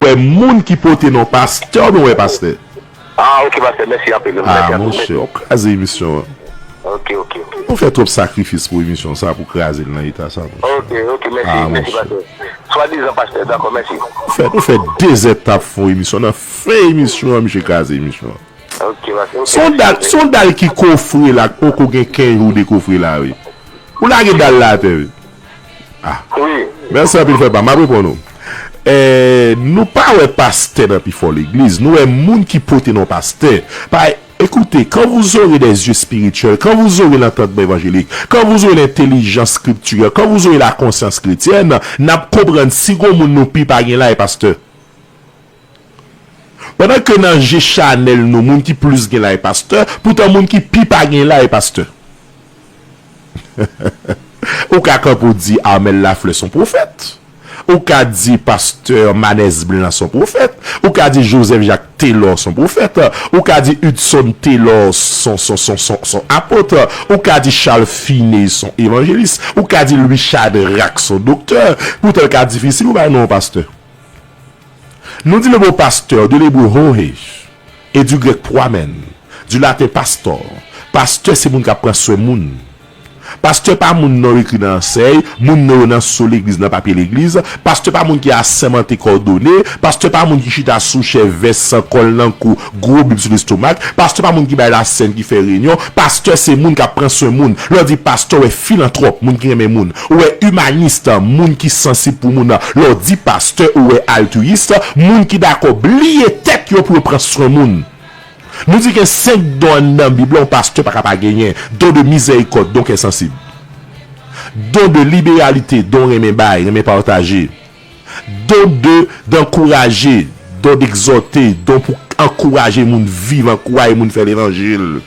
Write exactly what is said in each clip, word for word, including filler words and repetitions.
Ou wè moun ki pote non pastè oubyen ou wè pastè? Ah, ok, pastè, mèsi anpil. Ah, mèsi anpil. Monchè, w kraze emisyon an. Ok, ok, ok. Ou fè twòp sakrifis pou emisyon sa, pou kraze l nan eta sa, monchè. Ok, ok, mèsi, mèsi, pastè. Swadizan pastè, dakò, mèsi. Ou fè, ou fè de zè t ap fè yon emisyon. Nan fen emisyon an, misye kraze emisyon an. Ok, pastè, ok. Se yon dal, se yon dal ki kofre la, k poko gen kenz jou dekofre la, wi. Ou lage dal la atè, wi. Ah. Mèsi anpil, frè pa m. M ap reponn ou. Eh, nou pa wè pastè nan pifò legliz. Nou wè moun ki pote non pastè. Pa, écoutez, quand vous aurez des yeux spirituels, quand vous aurez l'entendement évangélique, quand vous aurez l'intelligence scripturelle, quand vous aurez la conscience chrétienne, n ap konprann si gon moun nou pi pa gen la, e pastè. Pandan ke nan je chanèl nou, moun ki plis gen la e pastè, poutan moun ki pi pa gen la e pastè. Ou ka kanpe w di Armel Lafleur se yon pwofèt. Ou ka di pastè Manès Blan se yon pwofèt. Ou ka di Joseph Jacques Taylor se yon pwofèt. Ou ka di Hudson Taylor se yon, se yon, se yon, se yon, se yon apot. Ou ka di Charles Finney se yon evanjelis. Ou ka di Louis Chadrac se yon doktè. Poutan l ka difisil ou bay non yon pastè. Nou di le mot pasteur de l'hébreu hohesh et du grec proimen, du latin pastor. Pastè se moun k ap pran swen moun. Pastè pa moun non yo ekri nan ansèy, moun non yo nan so legliz, nan papye legliz. Pastè pa moun ki asèmante kò w done. Pastè pa moun ki chita sou chè, vès san kòl nan kou, gwo bib sou lestomak. Pastè pa moun ki bay lasèn, ki fè reyinyon. Pastè se moun k ap pran swen moun. Lè w di pastè, w wè filantwòp, moun ki renmen moun. Ou wè imanis, moun ki sansib pou moun. Lè w di pastè, ou wè altwiyis, moun ki dakò bliye tèt yo pou yo pran swen moun. Nou di gen senk don anndan Bib la yon pastè pa ka pa genyen. Don de mizèrikòd, don kè sansib. Don de liberalite, don renmen bay, renmen pataje. Don de, d'ankouraje, don d'egzòte, don pou ankouraje moun viv, ankouraje moun fè levanjil.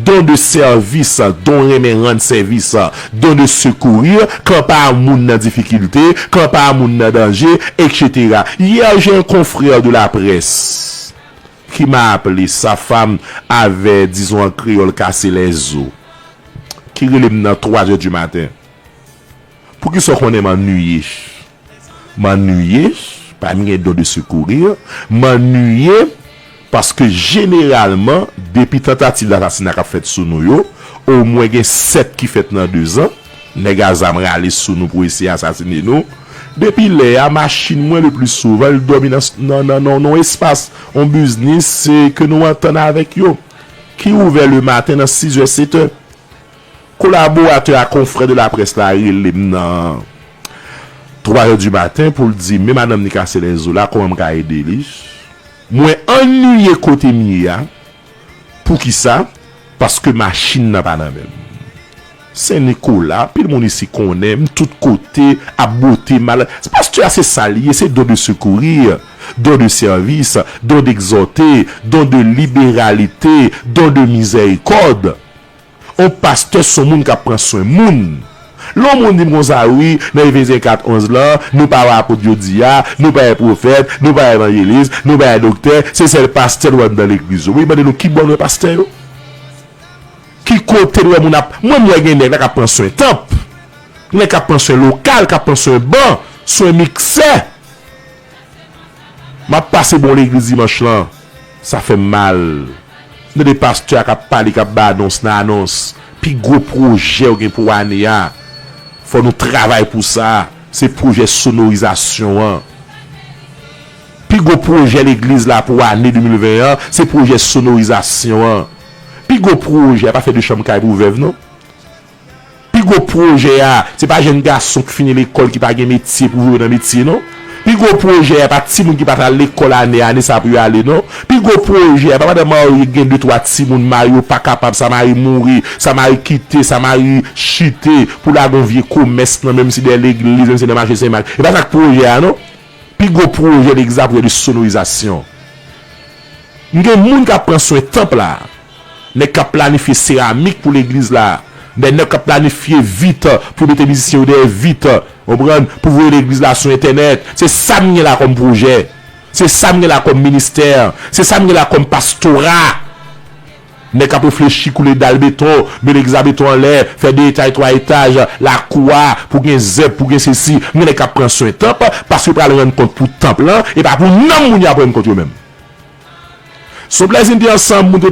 Don de sèvis, don renmen rann sèvis. Don de sekourir, kanpe a moun nan difikilte, kanpe a moun nan danje, et cetera. Hier, j'ai un confrère de la presse qui m'a appelé, sa fanm avè, dizon an kreyòl, kase lèzo, ki rele m nan twa zè di maten. Poukisa w konnen m annuiye? M annuiye, pa m gen don de sekourir, m annuiye paske jeneralman, depi tantativ dasasina k ap fèt sou nou yo, omwen gen sèt ki fèt nan dezan, nèg a zam rale sou nou pou eseye asasine nou. Depi lè a, machin mwen, le pli souvan, l dòmi nan, nan, nan, nan, nan yon espas, yon biznis, e, ke nou antann avèk yo, ki ouvè le maten nan sizè, setè. Kolaboratè a, konfrè de laprès la rele m nan twa zè di maten pou l di, men madanm ni kase lèzo la, kòman m ka ede li? Mwen annuiye kote m ye a. Poukisa? Paske machin nan pa nan men m. Sen Nikola, anpil moun isi konnen m, tout kote, ap bwote malad. Pastè a se sa l ye, se don de sekourir, don de sèvis, don d'egzòte, don de liberalite, don de mizèrikòd. On pastè se on moun k ap pran swen moun. Lè on moun di m konsa, wi, nan Efezyen kat onz lan, nou pa wè apot yo di a, nou pa wè pwofèt, nou pa wè evanjelis, nou pa wè doktè, se sèl pastè nou wè anndan legliz yo. Wi, mande nou kibò nou wè pastè yo? Ki kote nou wè moun ap. Mwen, m wè gen nèg la k ap pran swen tanp. Gen nèg k ap pran swen lokal, k ap pran swen ban, swen miksè. M ap pase bò legliz dimanch lan. Sa fè m mal. M tande pastè a k ap pale, k ap bay anons nan anons. Pi gwo pwojè w gen pou ane a, fò nou travay pou sa. Se pwojè sonorizasyon an. Pi gwo pwojè legliz la pou ane de mil ven an, se pwojè sonorizasyon an. Pi gwo pwojè a pa fè de chanm kay pou vèv, non. Pi gwo pwojè a, se pa jèn gason ki fini lekòl ki pa gen metye pou yo nan metye, non. Pi gwo pwojè a, pa timoun ki pa t al lekòl ane, ane sa pou yo ale, non. Pi gwo pwojè a, pa madanm marye ki gen de twa timoun, mari yo pa kapab, sa mari mouri, sa mari kite, sa mari chite, pou lage yon vye komès nan, menm si dèyè legliz, menm si nan mache Sen Mak. E pa sa k pwojè a, non. Pi gwo pwojè legliz la, pwojè de sonorizasyon. M gen moun k ap pran swen tanp la. Nèg k ap planifye seramik pou legliz la. Nèg, nèg k ap planifye vit pou mete mizisyen yo dèyè vit. Konprann? Pou voye legliz la sou entènèt. Se sa m gen la kòm pwojè. Se sa m gen la kòm ministè. Se sa m gen la kòm pastora. Nèg k ap reflechi koule dal beton, mete gzabeton anlè, fè de etaj, twa etaj, lakou a, pou gen zèb, pou gen sesi. Gen nèg k ap pran swen tanp, paske yo pral rann kont pou tanp lan, e pa pou nanm moun y ap rann kont yo menm. Son plèzi n te ansanm, moun te